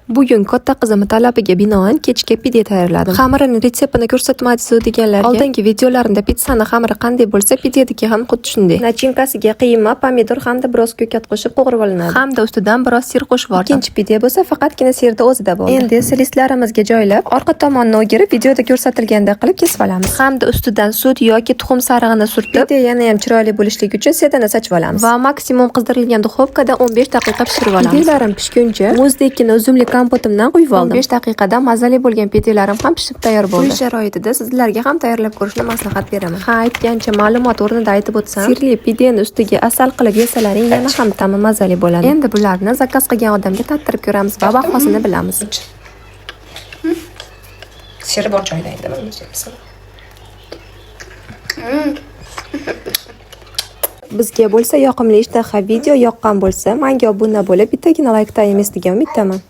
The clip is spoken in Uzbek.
Bugun katta qizim talabiga binoan kechga pide tayyorladim. Xamirini retseptini ko'rsatmadingiz deganlarga oldingi videolarimda pitssani xamiri qanday bo'lsa, pideniki ham xuddi shunday. Начинка siga qiyma, pomidor hamda biroz ko'kat qo'shib qovurib olinadi. Hamda ustidan biroz сыр qo'shib yubordim. Ikkinchi pide bo'lsa faqatgina сыр ni o'zida bo'ldi. Endi esa лист larimizga joylab, orqa tomonini o'girib, videoda ko'rsatilgandek qilib kesib olamiz. Hamda ustidan sut yoki tuxum sarig'ini surtib, pide yana ham chiroyli bo'lishligi uchun sedana sachib olamiz. Va maksimum qizdirilgan duxovkada 15 daqiqa pishirib olamiz. Pidelarim pishguncha muzdekkina uzumli kompotimdan quyib oldim. 15 daqiqada mazali bo'lgan pidelarim ham pishib tayyor bo'ldi. Uy sharoitida sizlarga ham tayyorlab ko'rishni maslahat beraman. Ha, aytgancha, ma'lumot o'rnida aytib o'tsam, сыр li pideni ustiga asal qilib yesalaring, yana ham ta'mi mazali bo'ladi. Endi bularni заказ qilgan odamga tattirib ko'ramiz va bahosini bilamiz. Сыр i bor joyida endi mana masalan. Bizga bo'lsa yoqimli, ishtaha video yoqqan bo'lsa, menga obuna bo'lib, bittagina layk tayimiz degan umiddaman.